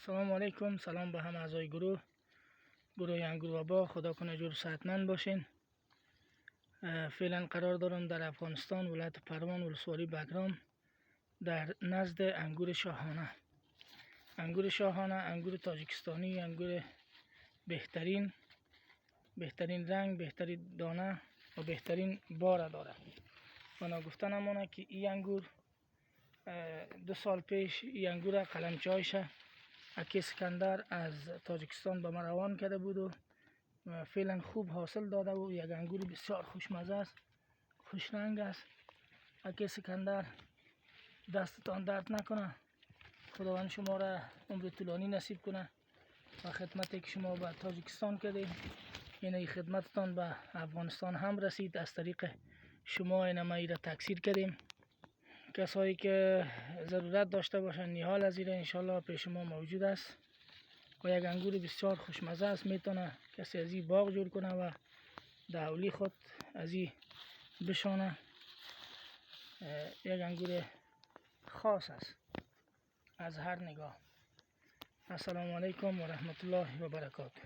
Салому алайкум, салом ба ҳама аъзои гурӯҳ, гурӯҳи ангур ва боғ. Худо кунад ҷур саҳатманд бошин. Феълан қарор дорам дар Афғонистон, вилояти Парвон, вулусволии Багром, дар назди ангури шоҳона. Ангури шоҳона, ангури тоҷикистонӣ, ангури беҳтарин, беҳтарин ранг, беҳтарин дона ва беҳтарин бора дорад. Ва ногуфта намонад, ки ин ангур 2 сол пеш ин ангура қаламчаҳояша аки Искандар аз Тоҷикистон ба ма равон карда буду феълан хуб ҳосил дода و یک ангури бисёр хушмаза аст, хушранг аст. Аки Искандар, дастатон дард накунад, Худованд шуморо умри тӯлонӣ насиб кунад ва хидмате ки шумо ба Тоҷикистон кардед, ин хидмататон ба Афғонистон ҳам расид. Аз тариқи шумо ина ма ира таксир кардем. Касое ки зарурат дошта бошанд ниҳол аз ира, иншоаллоҳ пеш мо мавҷуд аст ва як ангури бисёр хушмаза аст. Метавона касе аз ин боғ ҷӯр кунад ва дар ҳавлии худ аз ин бишона. Як ангури хос аст аз ҳар нигоҳ. Ассалому алайкум ва раҳматуллоҳи ва баракотуҳ.